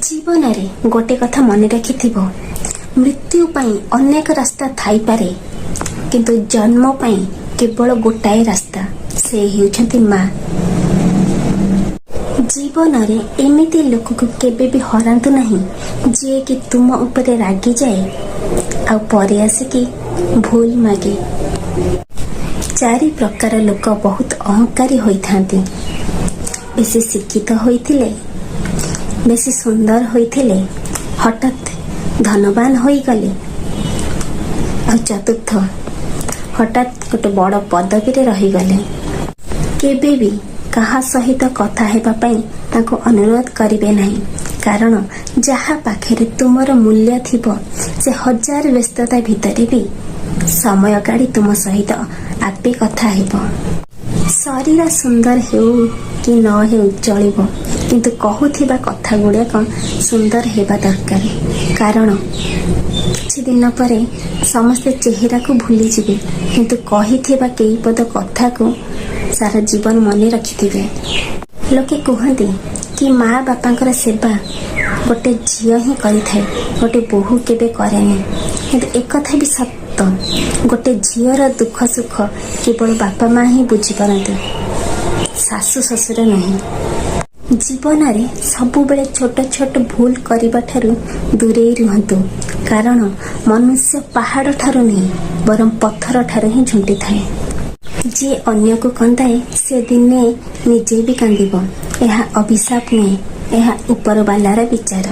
ଜୀବନରେ ଗୋଟେ କଥା ମନେ ରଖିଥିବ, ମୃତ୍ୟୁ ପାଇଁ ଅନେକ ରାସ୍ତା ଥାଇପାରେ, କିନ୍ତୁ ଜନ୍ମ ପାଇଁ କେବଳ ଗୋଟାଏ ରାସ୍ତା, ସେ ହେଉଛନ୍ତି ମା। ଜୀବନରେ ଏମିତି ଲୋକକୁ କେବେ ବି ହରାନ୍ତୁ ନାହିଁ, ଯିଏକି ତୁମ ଉପରେ ରାଗିଯାଏ ଆଉ ପରେ ଆସିକି ଭୁଲ ମାଗେ। ଚାରି ପ୍ରକାର ଲୋକ ବହୁତ ଅହଙ୍କାରୀ ହୋଇଥାନ୍ତି: ବେଶୀ ଶିକ୍ଷିତ ହୋଇଥିଲେ, ବେଶୀ ସୁନ୍ଦର ହୋଇଥିଲେ, ହଠାତ୍ ଧନବାନ ହୋଇଗଲେ, ଆଉ ଚତୁର୍ଥ, ହଠାତ୍ ଗୋଟେ ବଡ଼ ପଦବୀରେ ରହିଗଲେ। କେବେ ବି କାହା ସହିତ କଥା ହେବା ପାଇଁ ତାଙ୍କୁ ଅନୁରୋଧ କରିବେ ନାହିଁ, କାରଣ ଯାହା ପାଖରେ ତୁମର ମୂଲ୍ୟ ଥିବ, ସେ ହଜାର ବ୍ୟସ୍ତତା ଭିତରେ ବି ସମୟ କାଢି ତୁମ ସହିତ ଆପେ କଥା ହେବ। ଶରୀର ସୁନ୍ଦର ହେଉ କି ନ ହେଉ ଚଳିବ, କିନ୍ତୁ କହୁଥିବା କଥା ଗୁଡାକ ସୁନ୍ଦର ହେବା ଦରକାର, କାରଣ କିଛି ଦିନ ପରେ ସମସ୍ତେ ଚେହେରାକୁ ଭୁଲିଯିବେ, କିନ୍ତୁ କହିଥିବା କେଇ ପଦ କଥାକୁ ସାରା ଜୀବନ ମନେ ରଖିଥିବେ। ଲୋକେ କୁହନ୍ତି କି ମା ବାପାଙ୍କର ସେବା ଗୋଟେ ଝିଅ ହିଁ କରିଥାଏ, ଗୋଟେ ବୋହୂ କେବେ କରେନି। କିନ୍ତୁ ଏକଥା ବି ସତ, ଗୋଟେ ଝିଅର ଦୁଃଖ ସୁଖ କେବଳ ବାପା ମା ହିଁ ବୁଝିପାରନ୍ତି, ଶାଶୁ ଶ୍ୱଶୁର ନୁହେଁ। ଜୀବନରେ ସବୁବେଳେ ଛୋଟ ଛୋଟ ଭୁଲ କରିବା ଠାରୁ ଦୂରେଇ ରୁହନ୍ତୁ, କାରଣ ମନୁଷ୍ୟ ପାହାଡ଼ ଠାରୁ ନୁହେଁ, ବରଂ ପଥର ଠାରୁ ହିଁ ଝୁଣ୍ଟିଥାଏ। ଯିଏ ଅନ୍ୟକୁ କନ୍ଦାଏ, ସେ ଦିନେ ନିଜେ ବି କାନ୍ଦିବ। ଏହା ଅଭିଶାପ ନୁହେଁ, ଏହା ଉପରବାଲାର ବିଚାର।